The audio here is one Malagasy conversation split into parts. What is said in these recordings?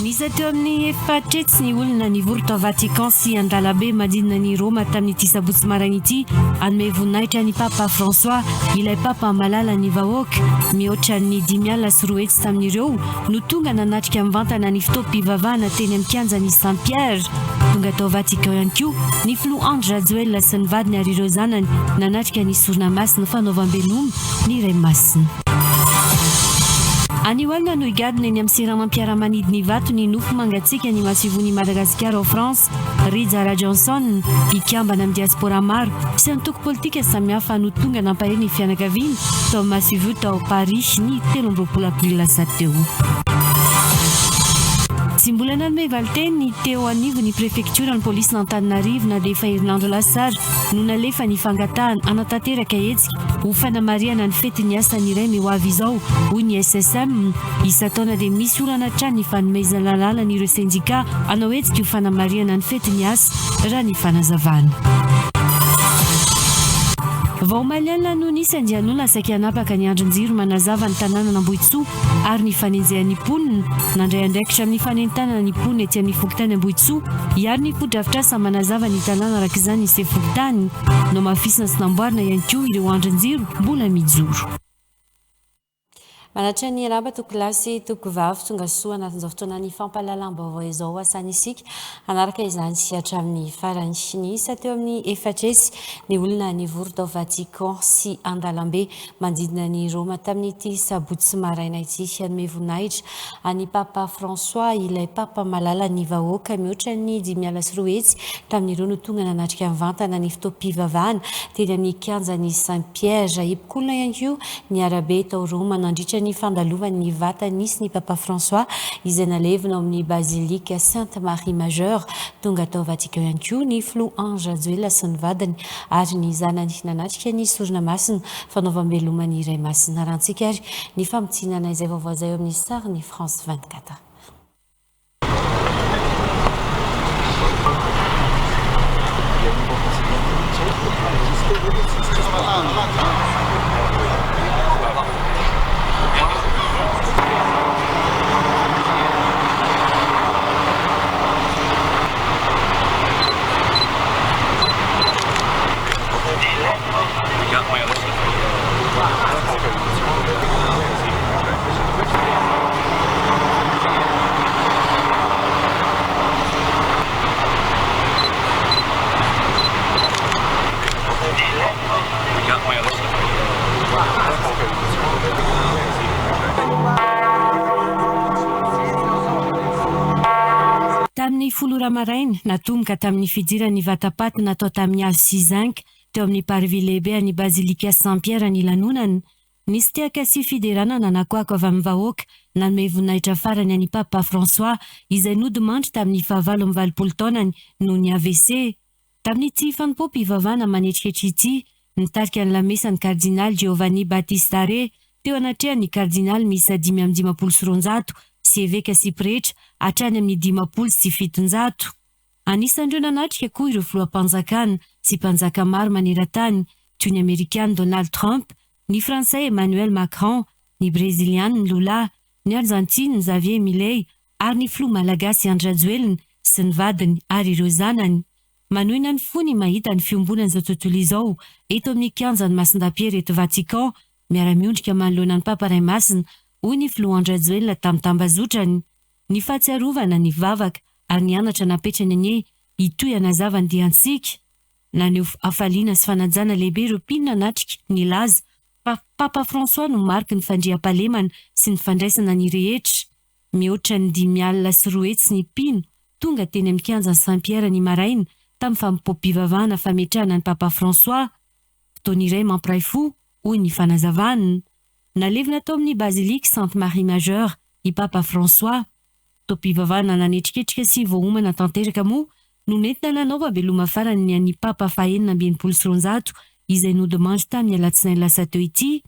Niisa teo amin'ny efatretsy ny olona nivory tao Vatican sy an-dalambe manodidina an'i Roma tamin'ity sabotsy maraina ity hanome voninahitra ny Papa François, ilay Papa malala ny vahoaka. Mihoatra ny 250 tamin'ireo no tonga nanatrika mivantana ny fotoam-pivavahana teny amin'ny kianjan'i Saint Pierre. Tonga tao Vatican ihany koa ny filoha Andry Rajoelina sy ny vadiny ary ireo zanany nanatrika ny sorona masina fanaovam-beloma ny Ray Masina. Anio alina no higadona eny amin'ny seranam-piaramanidina Ivato ny nofo mangatsiaka ny masoivohon'i Madagasikara ao France, Rija Rajohnson, mpikambana amin'ny diaspora maro sy antoko politika samihafa no tonga nampahery ny fianakaviany tao amin'ny masoivoho tao Paris ny 23 aprily lasa teo. Tsy mbola nanome valinteny ny teo anivon'ny prefektioran'ny polisin'Antananarivo na dia efa herinandro lasa ary no nalefa ny fangatahana hanatanteraka hetsika ho fanamarihana ny fetin'ny asan'ny iray mey ho avy izao, hoy ny SSM. Isan-taona dia misy olana hatrany ny fanomezana lalana ireo sendikà hanao hetsika ho fanamarihana ny fetin'ny asa, raha ny fanazavana. Vao omaly alina no nisy andian'olona saika hanapaka ny andrin-jiro manazava ny tanànan'Ambohitsoa ary ny fanenjehan'ny mponina. Nandray andraikitra amin'ny fanentanana ny mponina ety amin'ny fokontany Ambohitsoa hiaro ny fotodrafitrasa manazava ny tanàna araka izany ny sefo fokontany. Nohamafisina sy namboarina ihany koa ireo andrin-jiro mbola mijoro. Manatitra ny arahaba tompokolahy sy tompokovavy, tonga soa anatin'izao fotoanan'ny fampahalalam-baovao izao asany isika hanaraka izany hatramin'ny farany. Niisa teo amin'ny efatretsy ny olona nivory tao Vatican sy an-dalambe manodidina an'i Roma tamin'ity sabotsy maraina ity. Hanome voninahitra an'i Papa François, ilay Papa malalan'ny vahoaka, mihoatra ny 250 tamin'ireo no tonga nanatrika mivantana ny fotoam-pivavahana teny amin'ny kianjan'i Saint Pierre. Hipokolona ihany koa ny arabe tao Roma nandritra ny fandalovany ny vata nisy ny Papa François izay nalevina ao amin'ny Bazilika Sainte Marie Majeure. Tonga tao Vatican ihany koa ny Filoha Andry Rajoelina sy ny vadiny ary ny zanany nanatrika ny sorona masina fanaovam-beloma ny Ray Masina. Arahantsika ary ny famintinana izay vaovao izay eo amin'ny sarin'ny France 24. Tamin'ny folo ora maraina, natomboka tamin'ny fidiran'ny vata-paty natao tamin'ny hazo sy zinc teo amin'ny parvis lehibe an'ny Bazilika Saint Pierre ny lanonana. Nisy tehaka sy fiderana nanakoako avy amin'ny vahoaka nanome voninahitra farany an'i Papa François izay nodimandry tamin'ny fahavalo amby 80 taonany noho ny AVC. Tamin'ity fanompoam-pivavahana manetriketra ity, nitarika ny lamesa ny Kardinaly Giovanni Battista Re teo anatrehan'ny kardinaly miisa 255 sy eveka sy pretra hatrany amin'ny 750. Anisan'ireo nanatrika koa ireo filoham-panjakana sy mpanjaka maro maneran-tany, toy ny Amerikana Donald Trump, ny Frantsay Emmanuel Macron, ny Breziliana Lula, ny Arzantina Javier Milei ary ny filoha malagasy Andry Rajoelina sy ny vadiny ary ireo zanany. Manohina ny fo ny mahita ny fiombonan'izao tontolo izao eto amin'ny kianjan'i Masindahy Pierre eto Vatican, miara-miondrika manoloana ny Papa Ray Masina, hoy ny filoha Andry Rajoelina tamin'ny tambazotrany. Ny fahatsiarovana, ny vavaka ary ny anatra napetrany anie hitohy hanazava ny diantsika. Naneho hafaliana sy fanajana lehibe ireo mpino nanatrika, nilaza fa Papa François no mariky ny fandriampahalemana sy ny fandraisana ny rehetra. Mihoatra ny 250 ny mpino tonga teny amin'ny kianjan'i Saint Pierre ny maraina tamin'ny fanompoam-pivavahana fametrahana an'i Papa François. Fotoana iray mampiray fo, hoy ny fanazavana. Nalevina tao amin'ny Basilique Sainte Marie Majeure i Papa François. Fotoam-pivavahana nanetriketrika sy voaomana tanteraka moa no nentina nanaovam-beloma farany ny an'ny Papa faha 266 izay nodimandry tamin'ny alatsinainy lasa teo ity.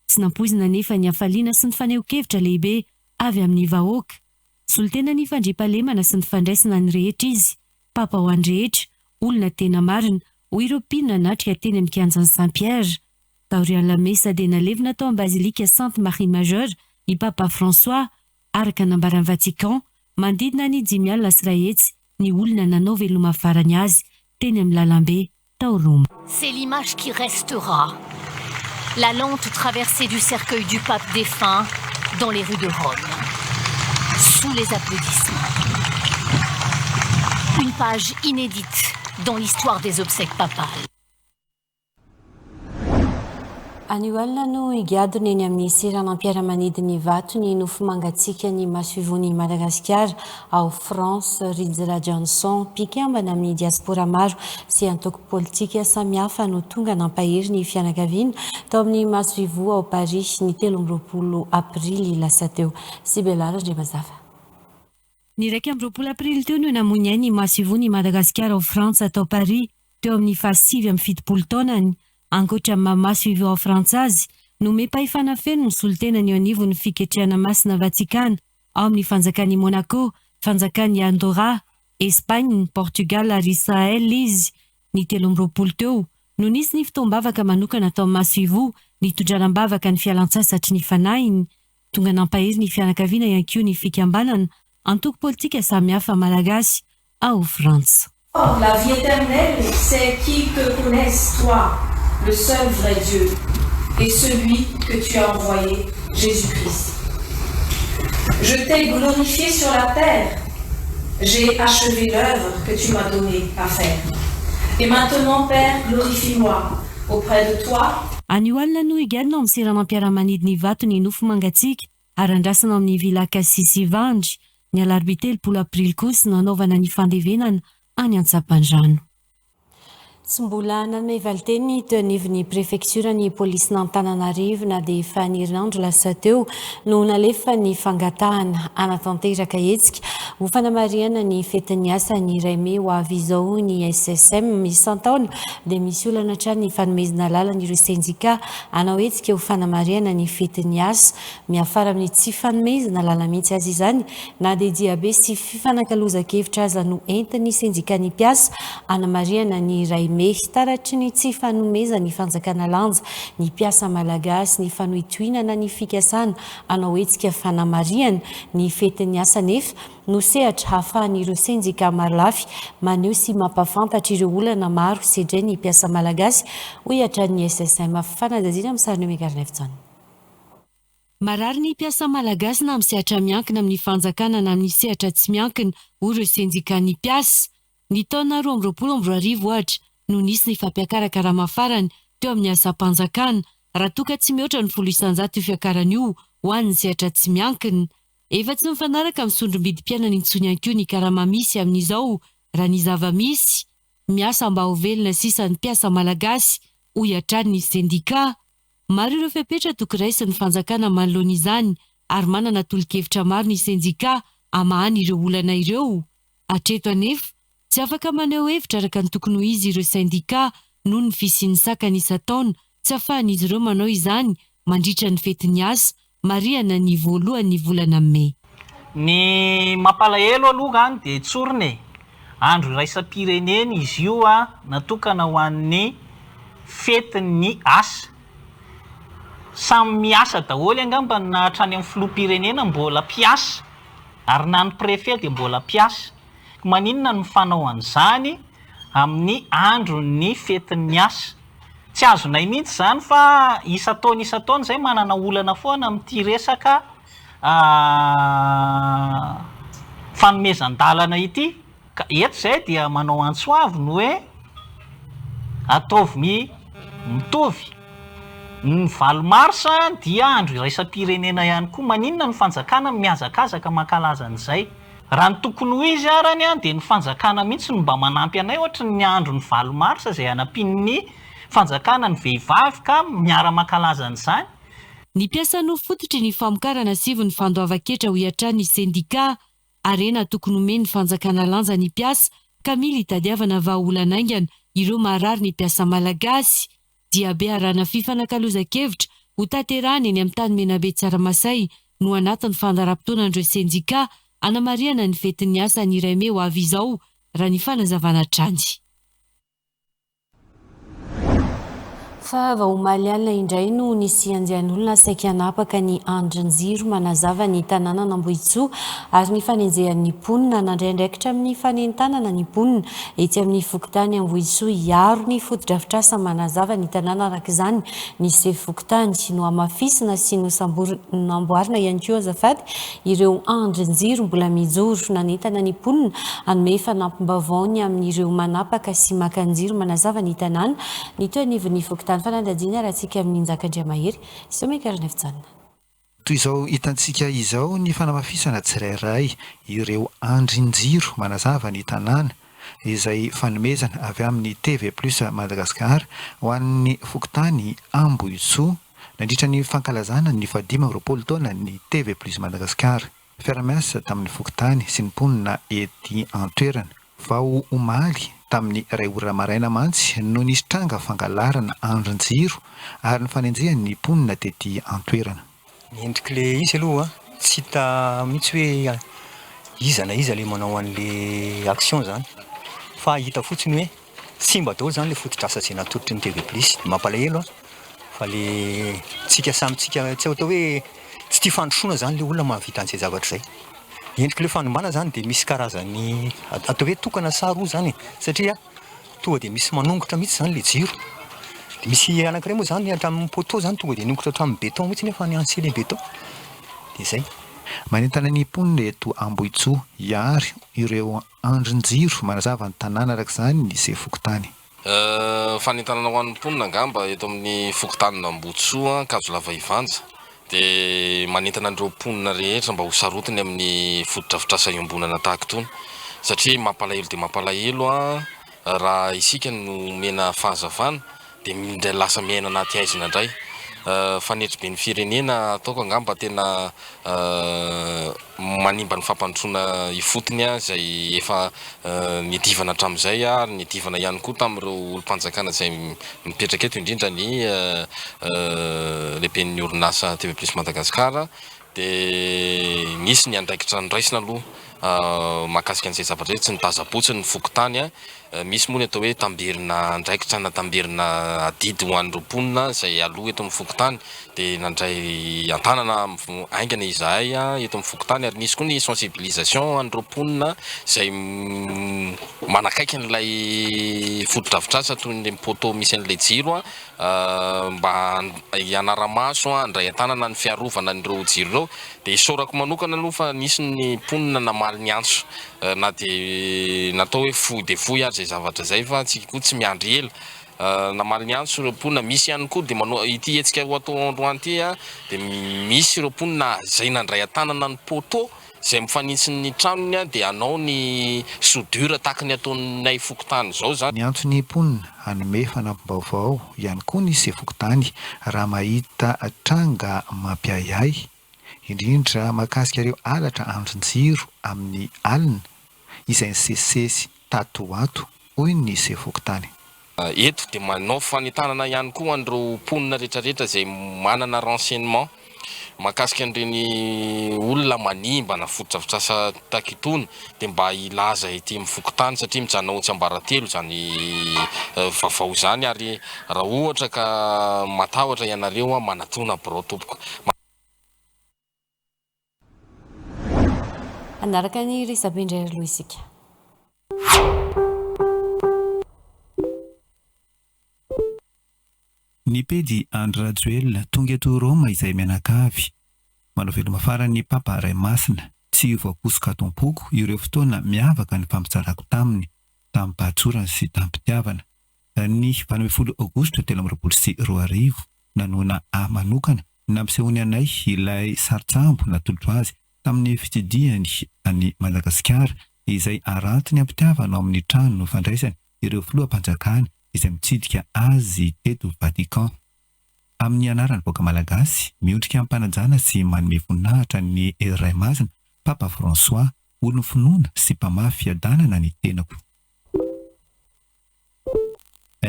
Tsy nampoizina anefa ny hafaliana sy ny fanehoan-kevitra lehibe avy amin'ny vahoaka. Solontenan'ny fandriampahalemana sy ny fandraisana ny rehetra izy, Papa ho an'ny rehetra, olona tena marina, hoy ireo mpino nanatrika teny amin'ny kianjan'i Saint Pierre. Taorian'ny lamesa dia nalevina tao amin'ny Bazilika Sainte Marie Majeure i Papa François. Araka ny nambaran'i Vatican, manodidina ny 250 ny olona nanao veloma farany azy teny amin'ny lalambe tao Roma. C'est l'image qui restera, la lente traversée du cercueil du pape défunt dans les rues de Rome, sous les applaudissements. Une page inédite dans l'histoire des obsèques papales. Anio alina no higadona eny amin'ny seranam-piaramanidin'i Ivato ny nofo mangatsiakan'ny masoivohon'i Madagasikara ao France, Rija Rajaonson. Mpikambana amin'ny diaspora maro sy antoko politika samihafa no tonga nampahery ny fianakaviana tao amin'ny masoivoho ao Paris ny 23 aprily lasa teo. Sibelala Andriamazava. Ny 21 aprily teo no namoy ny ainy ny masoivohon'i Madagasikara ao Frantsa tao Paris, teo amin'ny faha 79 taonany. Ankoatra ny maha masoivoho ao Frantsa azy, nomem-pahefana feno ny solontenany eo anivon'ny Fiketrehana Masina Vatikana ao amin'ny Fanjakan'i Monaco, Fanjakan'i Andorra, Espagne, Portugal ary Israël izy. Ny 23 teo no nisy ny fotoam-bavaka manokana tao amin'ny masoivoho nitondrana am-bavaka ny fialantsasatry ny fanahiny. Tonga nampahery ny fianakaviana ihany koa ny fikambanana antoko politika samihafa malagasy ao Frantsa. La vie éternelle, c'est qu'ils te connaissent, toi, le seul vrai Dieu, et celui que tu as envoyé, Jésus-Christ. Je t'ai glorifié sur la terre, j'ai achevé l'œuvre que tu m'as donnée à faire. Et maintenant, Père, glorifie-moi auprès de toi. Anio alina no higadona ao amin'ny seranam-piaramanidina Ivato ny nofo mangatsiaka ary andrasana ao amin'ny Villa Cassis Ivandry ny alarobia 30 aprily kosa no hanaovana ny fandevenana any Antsapandrano. Tsy mbola nanome valinteny ny teo anivon'ny prefektiora ny polisin'Antananarivo na dia efa ny herinandro lasa teo no nalefa ny fangatahana hanatanteraka hetsika ho fanamarihana ny fetin'ny asa ny iray mey ho avy izao ny SSM. Isan-taona dia misy olana hatrany ny fanomezana alalana ireo sendika hanao hetsika ho fanamarihana ny fetin'ny asa. Miafara amin'ny tsy fanomezana alalana mihitsy aza izany na dia diabe sy fifanakalozan-kevitra aza no entin'ny sendikan'ny mpiasa hanamarihana ny iray mey. Taratry ny tsy fanomezan'ny fanjakana lanja ny mpiasa malagasy ny fanohitohinana ny fikasana hanao hetsika fanamarihana ny fetin'ny asa anefa no sehatra hahafahan'ireo sendika marolafy maneho sy mampahafantatra ireo olana maro sedrain'ny mpiasa malagasy, hoy hatrany ny SSM. Fanadihadiana amin'ny sarin'i Megarnefjan. Marary ny mpiasa malagasy na amin'ny sehatra miankina amin'ny fanjakana na amin'ny sehatra tsy miankina, hoy ireo sendikan'ny mpiasa. Ny taona 2022, ohatra, no nisy ny fampiakaran-karama farany teo amin'ny asam-panjakana, raha toa ka tsy mihoatra ny 10% io fiakarana io ho an'ny sehatra tsy miankina. Efa tsy mifanaraka amin'ny sondrom-bidim-piainana intsony ihany koa ny karama misy amin'izao, raha ny zava-misy. Miasa mba ho velona sisa ny mpiasa malagasy, hoy hatrany ny sendika. Maro ireo fepetra tokony raisin'ny fanjakana manoloana izany ary manana tolo-kevitra maro ny sendika hamahana ireo olana ireo. Hatreto anefa, tsy afaka maneho hevitra araka ny tokony ho izy ireo sendika noho ny fisian'ny sakana isan-taona tsy afahan'izy ireo manao izany mandritra ny fetin'ny asa, marihana ny voalohan'ny volana mey. Ny mampalahelo aloha any dia tsorina e! Andro iraisam-pirenena izy io natokana ho an'ny fetin'ny asa. Samy miasa daholo angamba na hatrany amin'ny filoham-pirenena mbola mpiasa ary na ny préfet dia mbola mpiasa. Koa maninona no mifanao an'izany amin'ny andron'ny fetin'ny asa? Tsy azonay mihitsy izany fa isan-taona isan-taona izay manana olana foana amin'ity resaka fanomezan-dalana ity. Ka eto izay dia manao antso avo ny hoe ataovy mitovy. Ny 8 marsa dia andro iraisam-pirenena ihany koa. Maninona ny fanjakana no mihazakazaka mankalaza an'izay? Raha ny tokony ho izy arany dia ny fanjakana mihitsy no mba manampy anay ohatry ny andron'ny 8 marsa izay anampian'ny fanjakana ny vehivavy ka miara-mankalaza an'izany. Ny mpiasa no fototry ny famokarana sy ivon'ny fandoavan-ketra hoy hatrany ny sendika. Harena tokony omen'ny fanjakana lanja ny mpiasa ka mila itadiavana vahaolana haingana ireo marary ny mpiasa malagasy. Diabe arahana fifanakalozan-kevitra ho tanterahana eny amin'ny tany Menabe Tsaramasay no anatin'ny fandaharam-potoanan'ireo sendikà hanamarihana ny fetin'ny asa ny iray mey ho avy izao, raha ny fanazavana hatrany. Fa vao omaly alina indray no nisy andian'olona saika hanapaka ny andrin-jiro manazava ny tanànan'Ambohitsoa ary ny fanenjehan'ny mponina. Nandray andraikitra amin'ny fanentanana ny mponina etsy amin'ny fokontany Ambohitsoa hiaro ny fotodrafitrasa manazava ny tanàna araka izany ny sefo fokontany. Nohamafisina sy nosamborina namboarina ihany koa azafady ireo andrin-jiro mbola mijoro. Nanentana ny mponina hanome fanampim-baovao ny amin'ireo manapaka sy maka ny jiro manazava ny tanàna ny teo anivon'ny fokontany Fanadihadiana arahantsika amin'i Njaka Andriamahery sy Omega Ranaivojanona. Toy izao hitantsika izao ny fanamafisana tsirairay ireo andrin-jiro manazava ny tanàna, izay fanomezana avy amin'ny TV Plus Madagascar ho an'ny fokontany Ambohitsoa nandritra ny fankalazana ny fahadimy amby 20 taonan'ny TV Plus Madagascar. Fiarahamiasa tamin'ny fokontany sy ny mponina ety an-toerana. Vao omaly tamin'ny iray ora maraina mantsy no nisy tranga fangalarana andrin-jiro ary nifanenjehan'ny mponina tety an-toerana. Ny endrik'le izy aloha tsy hita mihitsy hoe iza na iza le manao an'le action zany fa hita fotsiny hoe simba daholo zany le fotodrasa zay natolotry ny TV plus, mampalahelo an! fa le tsika samy tsika tsy atao hoe tsy tia fandrosoana zany le olona mahavita an'izay zavatra izay. Ny endrik'ilay fanimbana zany dia misy karazany atao hoe tokana sa roa zany e, satria tonga dia misy manongotra mihitsy zany le jiro, de misy anankiray moa zany hatramin'ny poteau zany tonga dia niongotra hatramin'ny béton mihitsy nefa ny ancien le béton, de zay. Manentana ny mponina eto Ambohitsoa hiaro ireo andrin-jiro manazava ny tanàna araka izany ny sefo fokontany. Fanentanana ho an'ny mponina angamba eto amin'ny fokontanin'Ambohitsoa Ankazolava Ivanja dia manentana an'ireo mponina rehetra mba ho sarotiny amin'ny fotodrafitrasa iombonana tahaka itony satria mampalahelo dia mampalahelo raha isika no omena fahazavana dia indray lasa miaina anaty haizina indray. Fanetriben'ny firenena ataoko angamba tena manimba ny fampandrosoana ifotony izay efa niadivana hatramin'izay ary niadivana ihany koa tamin'ireo olom-panjakana izay mipetraka eto indrindra ny lehiben'ny orinasa TV Plus Madagascar dia nisy ny andraikitra noraisina aloha mahakasika an'izay zavatra izay, tsy nitaza-potsiny ny fokontany. Misy moa ny atao hoe tamberina andraikitra na tamberina adidy ho an'ireo mponina izay aloha eto amin'ny fokontany dia nandray an-tanana haingana izahay eto amin'ny fokontany ary nisy koa ny sensibilisation an'ireo mponina izay manakaiky an'ilay fotodrafitrasa toy ny poteau misy an'ilay jiro mba hanara-maso, handray an-tanana ny fiarovana an'ireo jiro ireo. Dia isaorako manokana aloha fa nisy ny mponina namaly ny antso na dia natao hoe fohy dia fohy aza izay zavatra izay fa antsika koa tsy miandry ela. Namaly ny antso ireo mponina, misy ihany koa dia manao ity hetsika ho atao androany ity dia misy ireo mponina izay nandray an-tanana ny poteau izay mifanitsy ny tranony dia hanao ny soudure tahaka ny ataonay fokontany izao izany. Niantso ny mponina hanome fanampim-baovao ihany koa ny sefo fokontany raha mahita tranga mampiahiahy, indrindra mahakasika ireo halatra andrin-jiro amin'ny alina izay nisesisesy tato ho ato, hoy ny sefo fokontany. Eto dia manao fanentanana ihany koa an'ireo mponina rehetrarehetra izay manana renseignement mahakasika an'ireny olona manimba na fotodrafitrasa tahaka itony dia mba hilaza ety amin'ny fokontany satria mijanona ho tsiambaratelo izany vaovao izany ary raha ohatra ka matahotra ianareo manatona birao tompoko. Hanaraka ny resabe indray aloha isika. Ny pejy Andry Rajoelina tonga eto Roma izay mianakavy. Manao veloma farany ny Papa Ray Masina. Tsy voakosoka ato am-poko ireo fotoana miavaka nifampitsarako taminy, tamim-pahatsorana sy tamim-pitiavana. Ny 18 Aogositra 2023, nanohana ahy manokana Nampisehoany anay ilay sarin-tsambo natolotro azy tamin'ny fitsidihany an'i Madagasikara, izay arantiny am-pitiavana ao amin'ny trano fandraisany ireo filoham-panjakana izay mitsidika azy teto Vatican. Amin'ny anaran'ny vahoaka malagasy, miondrika am-panajana sy manome voninahitra ny Ray Masina, Papa François. Olon'ny finoana sy mpamafy fiadanana ny tenako.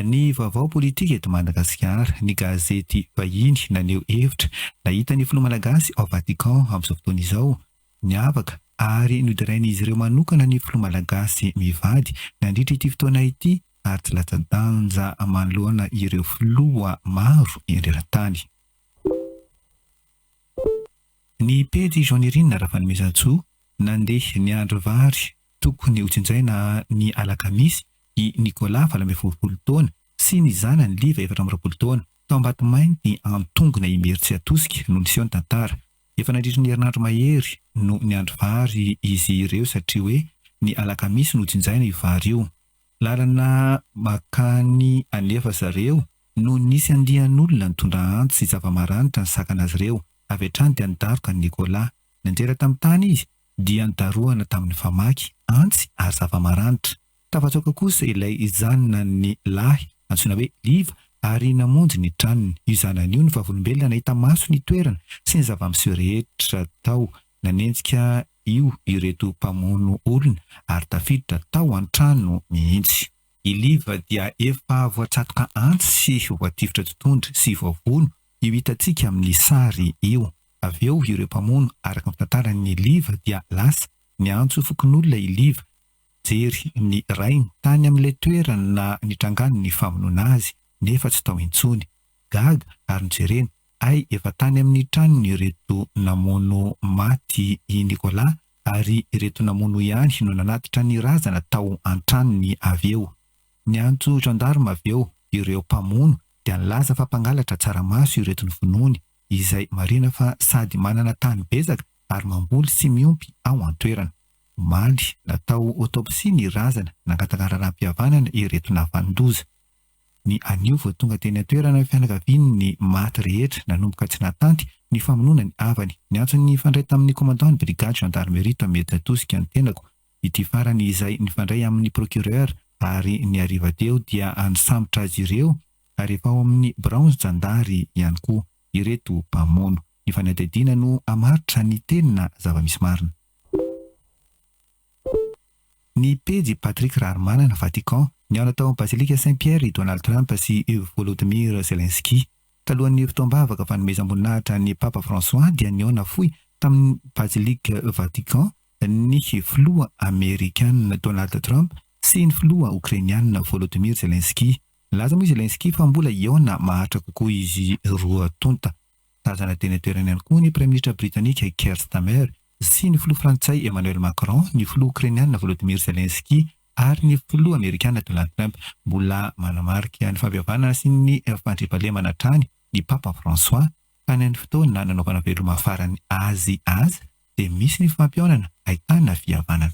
Ny vaovao politika eto Madagasikara, ny gazety vahiny naneho hevitra nahita ny filoha malagasy ao Vatican amin'izao fotoana izao, niavaka ary noderain'izy ireo manokana ny filoha malagasy mivady nandritra ity fotoana ity ary tsy latsa-danja manoloana ireo filoha maro eran-tany. Ny pejy Jean Nirina Rafanomezantsoa, nandeha niandry vary tokony hojinjaina ny alakamisy i Nicolas 18 taona sy ny zanany Liva 24 taona, tao Ambatomainty Antongona Imerintsiatosika no niseho ny tantara. Efa nandritry ny herinandro mahery no niandry vary izy ireo satria hoe ny alakamisy no hojinjaina io vary io. Lalana makany anefa zareo no nisy andian'olona nitondra antsy sy zava-maranitra nisakana azy ireo. Avy hatrany dia nidaroka an'i Nicolas. Nianjera tamin'ny tany izy, dia nodarohana tamin'ny famaky, antsy ary zava-maranitra. Tafatsoaka kosa ilay zanany lahy, antsoina hoe Liva, ary namonjy ny tranony. Io zanany io no vavolombelona nahita maso ny toerana sy ny zava-miseho rehetra tao. Nanenjika io ireto mpamono olona ary tafiditra tao an-trano mihitsy. I Liva dia efa voatsatoka antsy sy voatifitra totohondry sy voavono, io hitantsika amin'ny sary io. Avy eo ireo mpamono araka ny fitantaran'i Liva dia lasa niantso fokonolona i Liva nijery ny rainy tany amin'ilay toerana nitrangan'ny famonoana azy nefa tsy tao intsony. Gaga ary nojereny Hay efa tany amin'ny tranony ireto namono maty i Nicolas ary ireto namono ihany no nanatitra ny razana tao an-tranony avy eo. Niantso gendarme avy eo ireo mpamono dia nilaza fa mpangalatra tsaramaso ireto novonoiny izay marihina fa sady manana tany betsaka ary mamboly sy miompy ao an-toerana. Omaly, natao autopsie ny razana, nangataka raharaham-pihavanana ireto nahavanon-doza. Ny anio vao tonga teny an-toerana ny fianakavian'ny maty rehetra nanomboka tsy nahatanty ny famonoana ny havany. Niantso ny nifandray tamin'ny commandant ny brigade gendarmerie tao Mihetsi-Atosika ny tenako. Ity farany izay nifandray amin'ny procureur ary ny hariva teo dia nisambotra azy ireo ary efa ao amin'ny biraon'ny zandary ihany koa ireto mpamono. Ny fanadihadiana no hamaritra ny tena zava-misy marina. Ny pejy Patrick Raharimanana, Vatican, Nihaona tao amin'ny Bazilika Saint Pierre i Donald Trump sy i Volodymyr Zelensky. Talohan'ny fotoam-bavaka fanomezam-boninahitra an'i Papa François dia nihaona fohy tamin'ny Bazilika Vatican ny filoha Amerikana Donald Trump sy ny filoha Okrainiana Volodymyr Zelensky. Nilaza moa i Zelensky fa mbola hihaona maharitra kokoa izy roa tonta. Tazana teny an-toerana ihany koa ny Praiminisitra Britanika Keir Starmer sy ny filoha frantsay Emmanuel Macron, ny filoha okrainiana Volodymyr Zelensky ary ny filoha amerikana Donald Trump. Mbola manamarika ny fampihavanana sy ny fandriampahalemana hatrany ny Papa François ka na ny fotoana nanaovana veloma farany azy aza dia misy ny fampihaonana ahitana fihavanana.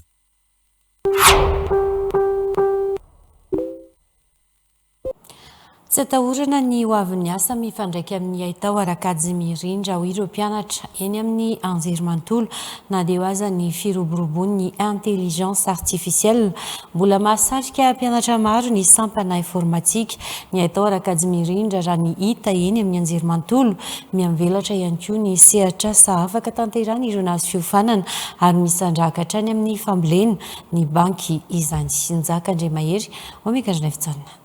Tsy atahorana ny ho avin'ny asa mifandraika amin'ny haitao ara-kajy mirindra, hoy ireo mpianatra eny amin'ny anjerimanontolo, na dia eo aza ny firoborobon'ny intelligence artificielle. Mbola mahasarika mpianatra maro ny sampana informatika. Ny haitao ara-kajy mirindra raha ny hita eny amin'ny anjerimanontolo. Miha-mivelatra ihany koa ny sehatr'asa afaka tanterahan'ireo nahazo fiofanana ary misandrahaka hatrany amin'ny fambolena ny banky izany. Njaka Andriamahery, Omega Ranaivojaona.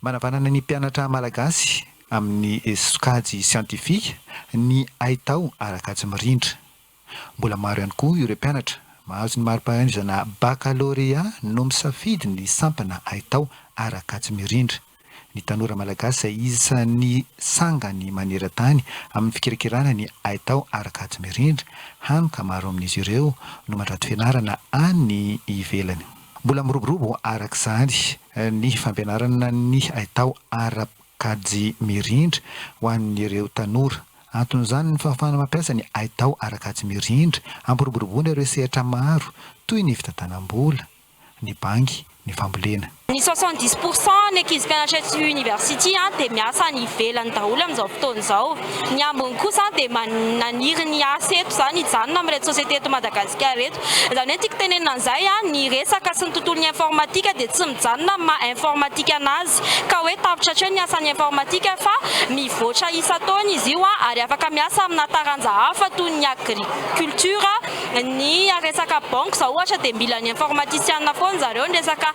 Manavanana ny mpianatra malagasy amin'ny sokajy siantifika ny haitao ara-kajy mirindra. Mbola maro ihany koa ireo mpianatra mahazo ny mari-pahaizana bakalorea no misafidy ny sampana haitao ara-kajy mirindra. Ny tanora malagasy izay isan'ny sangany maneran-tany amin'ny fikirakirana ny haitao ara-kajy mirindra, hany ka maro amin'izy ireo no mandrato fianarana any ivelany. Mbola miroborobo araka izany ny fampianarana ny haitao ara-kajy mirindra ho an'ireo tanora. Anton'izany ny fahafahana mampiasa ny haitao ara-kajy mirindra hampiroboroboana ireo sehatra maro toy ny fitantanam-bola, ny banky, ny fambolena. Ny 70 pour cent ny ankizy mpianatra eto university dia miasa any ivelany daholo amin'izao fotoana izao. Ny ambiny kosa dia naniry ny asa eto izany, hijanona amin'ireto société eto Madagasikara ireto. Izany hoe tiako tenenina an'izay, ny resaka sy ny tontolon'ny informatique dia tsy mijanona amin'ny maha informatique anazy ka hoe tapitra hatreo ny asan'ny informatique fa mivoatra isan-taona izy io ary afaka miasa amina taranja hafa toy ny agriculture, Ny resaka banque zao ohatra dia mila ny informaticien foana zareo, ny resaka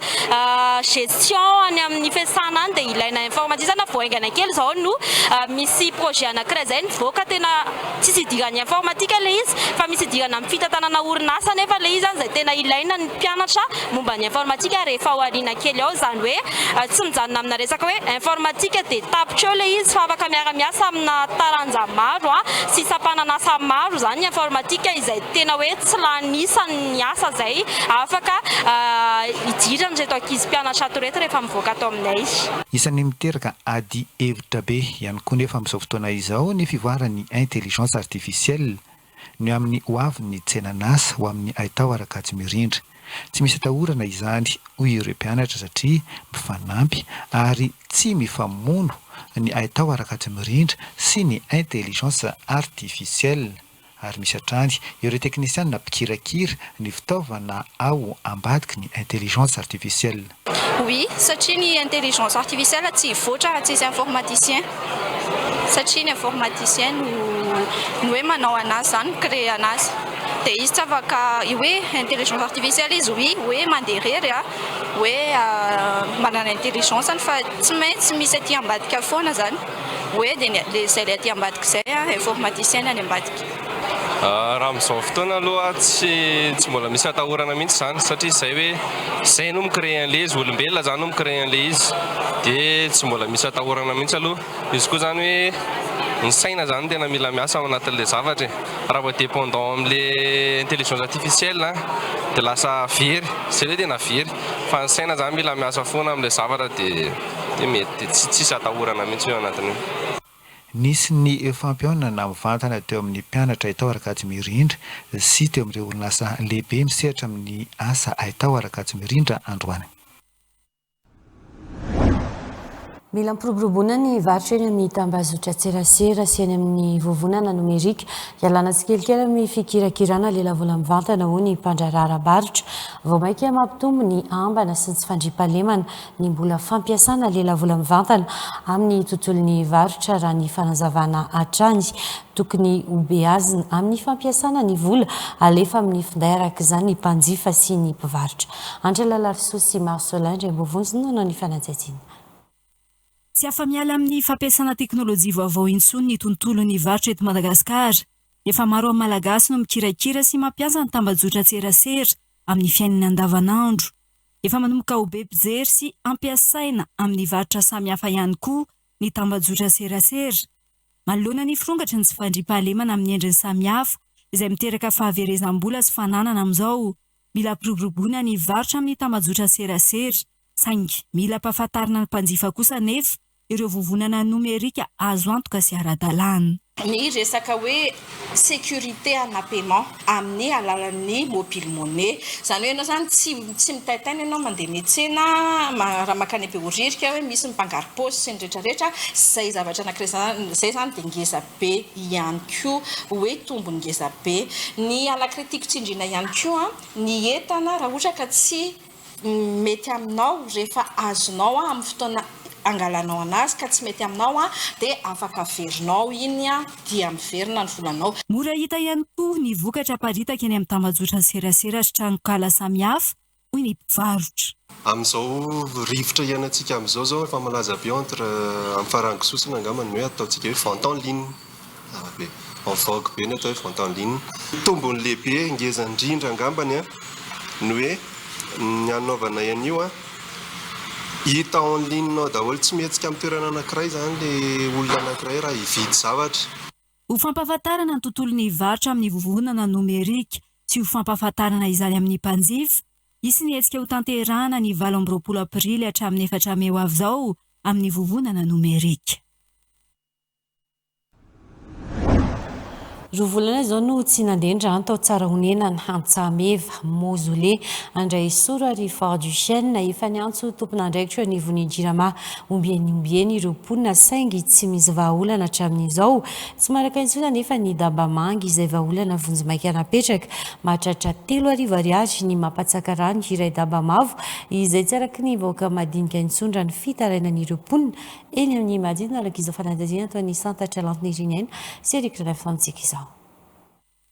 gestion any amin'ny fiasana any dia ilaina informaticien, vao haingana kely zao no misy projet anankiray zay nivoaka tena tsisy idiran'ny informatique ilay izy fa misy idirana amin'ny fitantanana orinasa nefa ilay izy izay tena ilaina ny mpianatra momba ny informatique rehefa ao aoriana kely ao, izany hoe tsy mijanona amina resaka hoe informatique dia tapitra eo ilay izy fa afaka miara-miasa amina taranja maro sy sampanan'asa maro izany ny informatique izay tena hoe tsy lany isa ny asa izay afaka idiran'ireto ankizy mpianatra ato ireto rehefa mivoaka ato aminay. Isan'ny miteraka ady hevitra be ihany koa nefa amin'izao fotoana izao ny fivoaran'ny intelligence artificielle ny amin'ny hoavin'ny tsenan'asa ho amin'ny haitao ara-kajy mirindra. Tsy misy atahorana izany, hoy ireo mpianatra satria mifanampy ary tsy mifamono ny haitao ara-kajy mirindra sy ny intelligence artificielle ary misy hatrany ireo teknisianina mpikirakira ny fitaovana ao ambadiky ny intelligence artificielle. Oui, satria ny intelligence artificielle tsy hivoatra raha tsisy informaticien, satria ny informaticien no no hoe manao anazy zany, mi-créer anazy, dia izy tsy afaka hoe intelligence artificielle izy oui hoe mandeha irery a, hoe manana intelligence-ny fa tsy maintsy misy aty ambadika foana zany, hoe dia ny le izay le aty ambadika izay a informaticien ny any ambadika. Raha amin'izao fotoana aloha tsy tsy mbola misy atahorana mihitsy izany satria izay hoe izay no mi-créer an'ilay izy, olombelona izany no mi-créer an'ilay izy dia tsy mbola misy atahorana mihitsy aloha. Izy koa izany hoe ny saina izany no tena mila miasa ao anatin'ilay zavatra e. Raha vao dépendant amin'ilay intelligence artificielle dia lasa very, izay ilay tena very. Fa ny saina izany mila miasa foana amin'ilay zavatra dia dia mety, dia tsisy atahorana mihitsy io anatin'io. Nisy ny fampihaonana mivantana teo amin'ny mpianatra haitao ara-kajy mirindra sy teo amin'ireo orinasa lehibe misehatra amin'ny asa haitao ara-kajy mirindra androany. Mila ampiroboroboana ny varotra eny amin'ny tambazotran-tserasera sy eny amin'ny vovonana nomerika. Ialana tsikelikely amin'ny fikirakirana lelavola mivantana, hoy ny mpandraharaha ara-barotra. Vao mainka mampitombo ny ambana sy ny tsy fandriampahalemana ny mbola fampiasana lelavola mivantana amin'ny tontolon'ny varotra raha ny fanazavana hatrany. Tokony hobeazina amin'ny fampiasana ny vola alefa amin'ny finday araka izany ny mpanjifa sy ny mpivarotra. Andry Lalarisoa sy Marcelin Andriambovonjy no nanao ny fanadihadiana. Tsy afa-miala amin'ny fampiasana teknolojia vaovao intsony ny tontolon'ny varotra eto Madagasikara. Efa maro amin'ny Malagasy no mikirakira sy mampiasa ny tambajotran-tserasera amin'ny fiainany andavanandro. Efa manomboka ho be mpijery sy ampiasaina amin'ny varotra samihafa ihany koa ny tambajotra serasera. Manoloana ny firongatry ny tsy fandriampahalemana amin'ny endriny samihafa izay miteraka fahaverezam-bola sy fananana amin'izao, mila ampiroboroboina ny varotra amin'ny tambajotra serasera. Saingy mila ampahafantarina ny mpanjifa kosa anefa ireo vovonana nomerika azo antoka sy ara-dalàna. Ny resaka hoe sécurité ana paiement amin'ny alalan'ny mobile money, izany hoe ianao izany tsy tsy mitaintaina ianao mandeha miantsena raha mankany Behoririka hoe misy ny mpangaro-paosy sy ny rehetra rehetra, izay zavatra anankiray izany izay izany dia ngeza be ihany koa hoe tombony ngeza be. Ny anankiray tiako tsindriana ihany koa ny entana raha ohatra ka tsy mety aminao rehefa azonao amin'ny fotoana angalanao anazy ka tsy mety aminao dia afaka averinao iny dia miverina ny volanao. Mora hita ihany koa ny vokatra aparitaka eny amin'ny tambajotran-tserasera sy tranonkala samihafa, hoy ny mpivarotra. Amin'izao rivotra iainantsika amin'izao izao efa malaza be entre amin'ny farango sosona angamba ny hoe ataontsika hoe vente en ligne. Zava-be en vogue be ny atao hoe vente en ligne. Tombony lehibe ngeza indrindra angambany an, ny hoe ny hanaovanay an'io an, hita en ligne ao daholo, tsy mihetsika amin'ny toerana anankiray izany ilay olona anankiray raha hividy zavatra. Ho fampahafantarana ny tontolon'ny varotra amin'ny vovonana nomerika sy ho fampahafantarana izany amin'ny mpanjifa, hisy ny hetsika hotanterahana ny 28 aprily hatramin'ny efatra mey ho avy izao amin'ny vovonana nomerika. Roa volana izao no tsy nandeha ny rano tao Tsarahonenana, Antsahameva, Mausolée, Andraisoro ary Fort Duchesne. Efa niantso tompon'andraikitra eo anivon'ny Jirama ombieny ombieny ireo mponina saingy tsy misy vahaolana hatramin'izao. Tsy maharaka intsony anefa ny Dabamanga izay vahaolana vonjimaika napetraka. Mahatratra 3000 ariary ny mampatsaka rano iray daba mavo izay tsy araky ny vahoaka madinika intsony raha ny fitarainan'ireo mponina Eny amin'ny manodidina araka izao fanadihadiana ataon'i Santatra Lantiniriniaina sy Eric Ralaifoantsika izao.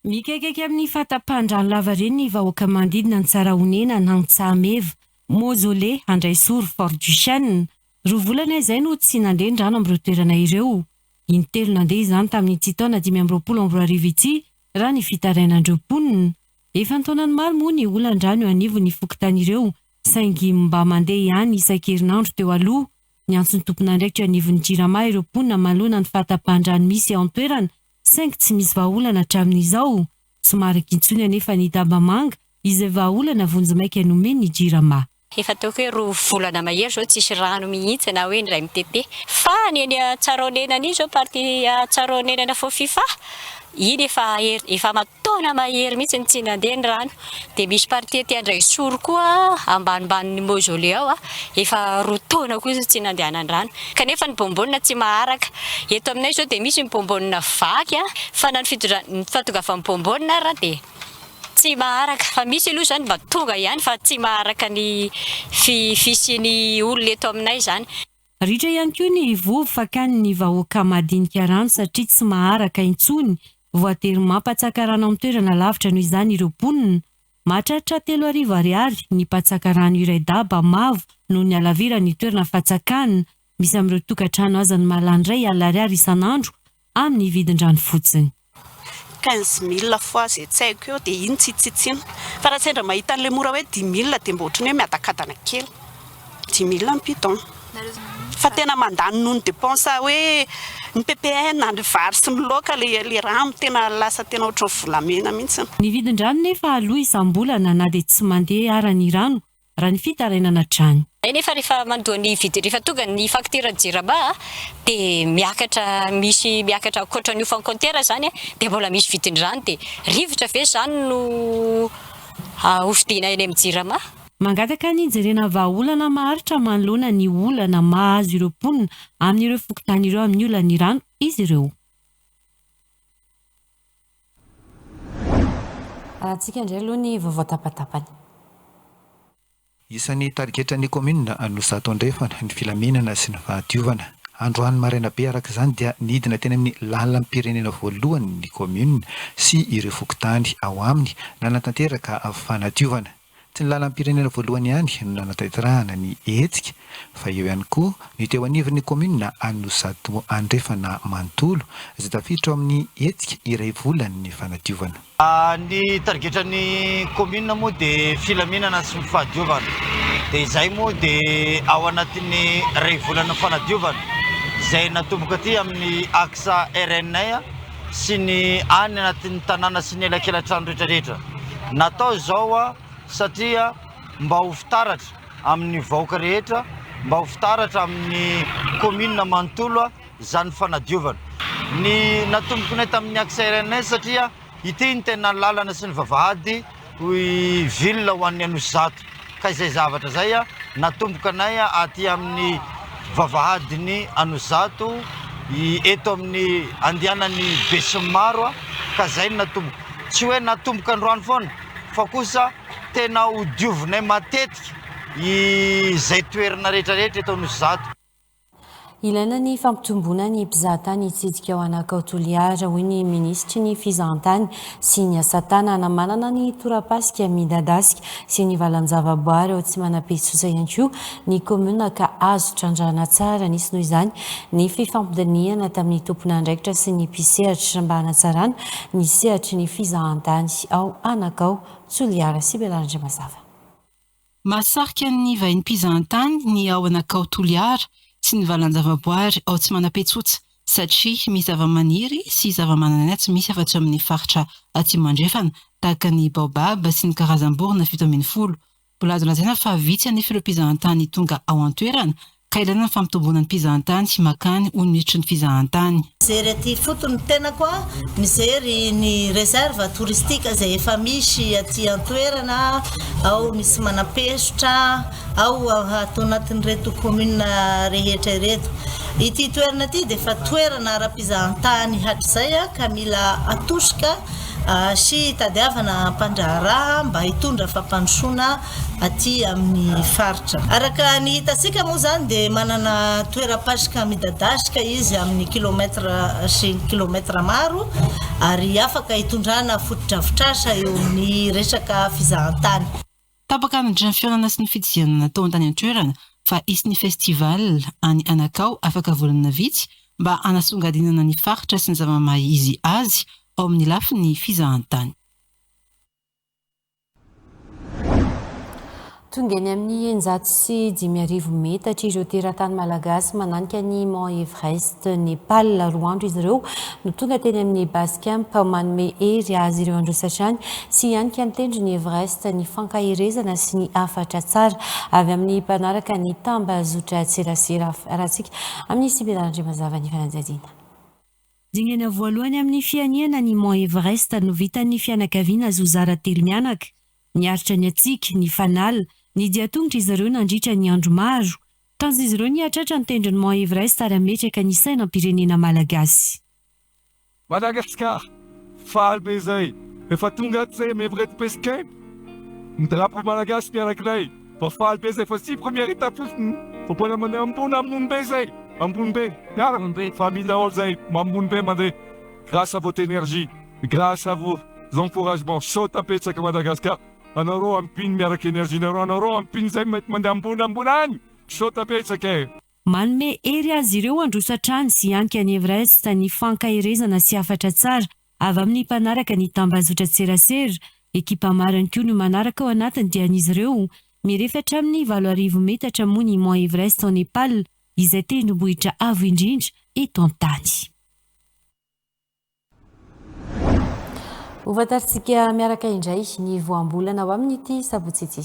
Mikaikaika amin'ny fahatapahan-drano lavareny ny vahoaka manodidina an'i Tsarahonenana, Antsahameva, Mausolée, Andraisoro, Fort Duchesne. Roa volana izay no tsy nandeha ny rano amin'ireo toerana ireo. Intelo nandeha izany tamin'ity taona 2025 ity, raha ny fitarainan'ireo mponina. Efa an-taonany maro moa ny olan-drano eo anivon'ny fokontany ireo, saingy mba mandeha ihany isan-kerinandro teo aloha. Niantso ny tompon'andraikitra eo anivon'ny Jirama ireo mponina manoloana ny fahatapahan-drano misy ao an-toerana, saingy tsy misy vahaolana hatramin'izao. Tsy maharaka intsony anefa ny Dabamanga, izay vahaolana vonjimaika nomen'ny Jirama. Efa ataoko hoe roa volana mahery izao tsisy rano mihitsy na hoe indray mitete. Fa ny eny Antsaraonenana iny izao partie Antsaraonenana Fofifa, iny efa efa aman-taona mahery mihitsy no tsy nandeha ny rano. Dia misy partie aty Andraisoro koa ambanimbanin'ny mausolée ao, efa roa taona koa izao tsy nandehanan'ny rano. Kanefa ny bonbonne tsy maharaka. Eto aminay izao dia misy ny bonbonne vaky fa na ny fitondra- ny fahatongavan'ny bonbonne ara dia Tsy maharaka, fa misy aloha izany mba tonga ihany fa tsy maharaka ny fisian'ny olona eto aminay izany. Ritra ihany koa ny vovo fakan'ny vahoaka madinika rano satria tsy maharaka intsony, voatery mampatsaka rano amin'ny toerana lavitra noho izany ireo mponina. Mahatratra 3000 ariary ny mpatsaka rano iray daba mavo noho ny halaviran'ny toerana fatsakana, misy amin'ireo tokantrano aza ny mahalany 1000 ariary isan'andro amin'ny vidin-drano fotsiny. Quinze mille fois izay tsy haiko eo dia iny tsy hitsitsiana. Fa raha sendra mahita an'ilay mora hoe dix mille dia mba ohatran'ny hoe miadakadana kely. Dix mille ny bidon. Fa tena mandany noho ny dépense hoe ny ppn, ny vary sy ny laoka ilay rano tena lasa tena ohatran'ny volamena mihitsy. Ny vidin-drano nefa aloa isam-bolana na dia tsy mandeha ara ny rano raha ny fitarainana hatrany. Zay nefa rehefa mandoa ny vidiny rehefa tonga ny facture jirama dia miakatra misy miakatra ankoatra ny hofan'ny compteur zany dia mbola misy vidin-drano dia rivotra ve zany no hovidiana eny amin'ny jirama? Mangataka ny hijerena vahaolana maharitra manoloana ny olana mahazo ireo mponina amin'ireo fokontany ireo amin'ny olan'ny rano izy ireo. Arahantsika indray aloha ny vaovao tapatapany. Isan'ny tarigetran'ny kaominina Anosizato Andrefana ny filaminana sy ny fahadiovana. Androany maraina be araka izany dia nidina teny amin'ny lalam-pirenena voalohany ny kaominina sy ireo fokontany ao aminy nanatanteraka fanadiovana. Tsy ny lalam-pirenena voalohany ihany no nanatanterahana ny hetsika fa eo ihany koa ny teo anivon'ny kaominina Anosizato Andrefana manontolo izay tafiditra ao amin'ny hetsika iray volan'ny fanadiovana. Ny tarigetran'ny kaominina moa dia filaminana sy ny fahadiovana. Dia izay moa dia ao anatin'ny iray volana fanadiovana izay natomboka aty amin'ny axe RN sy ny any anatin'ny tanàna sy ny elakelan-trano rehetra rehetra. Natao izao satria mba ho fitaratra amin'ny vahoaka rehetra, mba ho fitaratra amin'ny commune manontolo izany fanadiovana. Ny natombokinay tamin'ny axe RNS satria ity ny tena lalana sy ny vavahady hoy ville ho an'ny Anosizato. Ka izay zavatra izay natomboka anay aty amin'ny vavahadin'ny Anosizato eto amin'ny andehanan'ny besinimaro ka izay no natomboka. Tsy hoe natomboka androany foana fa kosa tena ho diovinay matetika izay toerana rehetra rehetra eto Anosizato. Ilaina ny fampitomboana ny mpizahatany hitsidika ao Anakao Toliara, hoy ny minisitry ny fizahantany sy ny asa tanana. Manana ny torapasika midadasika sy ny valan-javaboary ao Tsimanapetsosa ihany koa ny kaominina ka azo trandrahana tsara. Nisy noho izany ny fifampidinihana tamin'ny tompon'andraikitra sy ny mpisehatra mba hanatsarana ny sehatry ny fizahantany ao Anakao Toliara. Sibel Randriamazava. Mahasarika ny vahiny mpizahantany ny ao Anakao Toliara sy ny valan-javaboary ao Tsimanapetsotsa satria misy zavamaniry sy zavamananaina tsy misy afa-tsy ao amin'ny faritra Atsimo Andrefana tahaka ny baobab sy ny karazam-borona 17. Mbola azo lazaina fa vitsy anefa ireo mpizahantany tonga ao an-toerana. ka ilaina ny fampitomboana ny mpizahantany sy makany hoy ny minisitry ny fizahantany. Mijery aty ifotony ny tenako a, mijery ny réserve touristique izay efa misy aty an-toerana, ao ny Tsimanapesotra, ao ato anatin'ireto commune rehetra ireto. Ity toerana ity dia efa toerana ara-pizahantany hatrizay ka mila atosika sy hitadiavana mpandraharaha mba hitondra fampandrosoana aty amin'ny faritra. Araka ny hitantsika moa izany dia manana toeram-pasika midadasika izy amin'ny kilomètre sy kilomètre maro ary afaka hitondrana fotodrafitrasa eo amin'ny resaka fizahantany. Tapaka nandritra ny fihaonana sy ny fitsidihana nataony tany an-toerana fa hisy ny festival any Anakao afaka volana vitsy mba hanasongadinana ny faritra sy ny zava-maha izy azy ao amin'ny lafiny fizahantany. Tonga eny amin'ny 5600 metatra ireo teratany malagasy mananika ny Mont Everest Nepal. Roa andro izy ireo no tonga teny amin'ny Base Camp manome hery azy ireo handroso hatrany sy hianika ny tendron'ny Everest ny fankaherezana sy ny hafatra tsara avy amin'ny mpanaraka ny tambazotran-tserasera. Arahantsika amin'ny Sibela Randriamazava ny fanadihadiana. Dingana voalohany amin'ny fihanihana ny Mont Everest no vitan'ny fianakaviana Zozara telo mianaka. Niaritra ny hatsiaka, ny fanala, ny dian-tongotra izy ireo nandritra ny andro maro. Tanjon'izy ireo ny hahatratra ny tendron'ny Mont Everest ary hametraka ny sainam-pirenena malagasy. Madagascar, faly be zay efa tonga ato zay am Everest Base Camp, ny drapeau malagasy miaraka nay fa faly be zay fa tsy première étape fotsiny fa mbola mandeha ambony ambony be zay, ambony be, miaraka famille daholo zay ambony be mandeha grâce à votre énergie. Grâce à vos encouragements saotra betsaka Madagascar anareo ampino miaraka énergie nareo anareo ampino zay mety mandeha ambony ambony any saotra betsaka e. Manome hery azy ireo handroso hatrany sy hianika ny Everest ny fankaherezana sy hafatra tsara avy amin'ny mpanaraka ny tambazotran-tserasera. Ekipa maro ihany koa no manaraka ao anatin'ny dian'izy ireo. Mirefy hatramin'ny 8000 metatra moa ny Mont Everest ao Nepal izay tendrombohitra avo indrindra eto an-tany. Ho fantarintsika miaraka indray ny voambolana ho amin'ity sabotsy ity.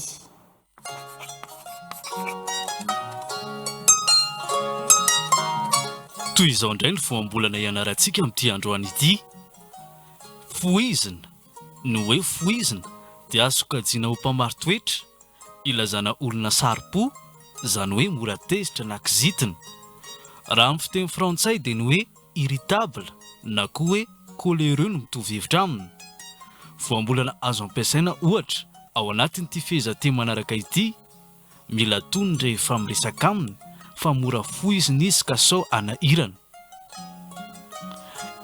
Toy izao indray ny voambolana ianarantsika amin'ity androany ity. Foizina. Ny hoe foizina dia azo sokajiana ho mpamari-toetra, ilazana olona saro-po, izany hoe mora tezitra na kizitina. Raha amin'ny fiteny frantsay dia ny hoe irritable na koa hoe coléreux no mitovy hevitra aminy. Voambolana azo ampiasaina, ohatra, ao anatin'ity fehezanteny manaraka ity, Mila tony rehefa miresaka aminy fa mora foizina izy ka sao hanahirana.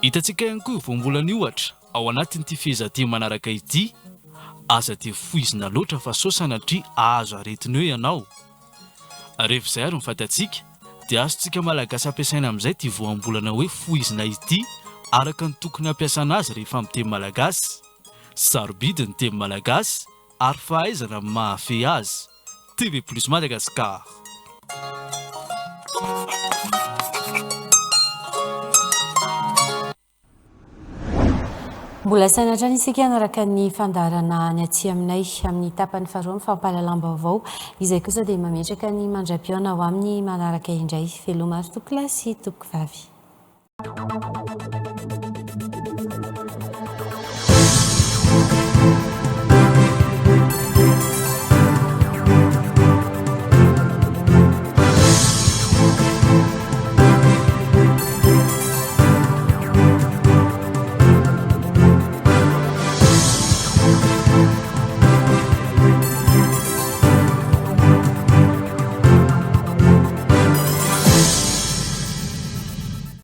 Hitantsika ihany koa io voambolana io, ohatra, ao anatin'ity fehezanteny manaraka ity, Aza dia foizina loatra fa sao sanatria hahazo aretina eo ianao. Rehefa izay ary ny fantatsika dia azontsika Malagasy ampiasaina amin'izay ity voambolana hoe foizina ity araka ny tokony hampiasana azy rehefa miteny Malagasy. Sarobidy ny teny Malagasy ary fahaizana ny mahafehy azy. TV Plus Madagascar. Mbola saina hatrany isika hanaraka ny fandaharana any aty aminay amin'ny tapany faharoa amin'ny fampahalalam-baovao. Izay kosa dia mametraka ny mandra-pihaona ho amin'ny manaraka indray. Veloma ry tompokolahy sy tompokovavy.